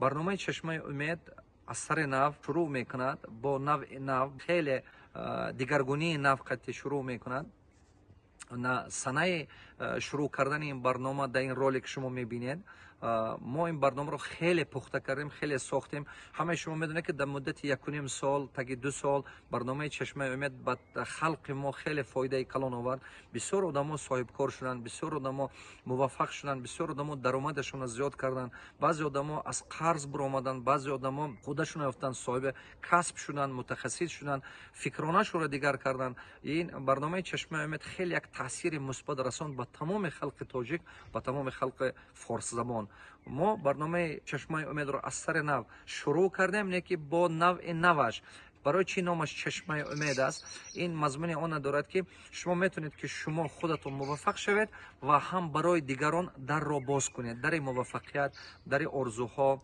Барномаи Чашмаи Умед аз сари нав шурӯъ мекунад, бо навъи нав, хеле дигаргунии нав қатъи шурӯъ мекунад. На санаи шурӯъ кардани ин барнома дар ин ролик шумо мебинед. Мо ин барномаро хеле пухта кардем, хеле сохтем. Ҳамаи шумо медонед, ки дар муддати 1,5 сол, таги 2 сол барномаи Чашмаи Умед ба халқи мо хеле фоидаи калон овард. Бисёр одамо соҳибкор шуданд, бисёр одамо муваффақ шуданд, бисёр одамо даромадашонро зиёд карданд, баъзе одамо аз қарз баромаданд, баъзе одамо худашонро ёфтанд, соҳиби касб шуданд, мутахассис шуданд, фикронашонро дигар карданд. Ин барномаи Чашмаи Умед хеле як таъсири мусбат расонд ба тамоми халқи тоҷик, ба тамоми халқи форсзабон. Мо барномаи Чашмаи Умедро аз сари нав шурӯъ кардем, не ки бо навъи наваш. Барои чӣ номаш Чашмаи Умед аст? Ин мазмуни она дорад, ки шумо метавонед, ки шумо худатон муваффақ шавед ва ҳам барои дигарон дарро боз кунед, дари муваффақият, дари орзуҳо.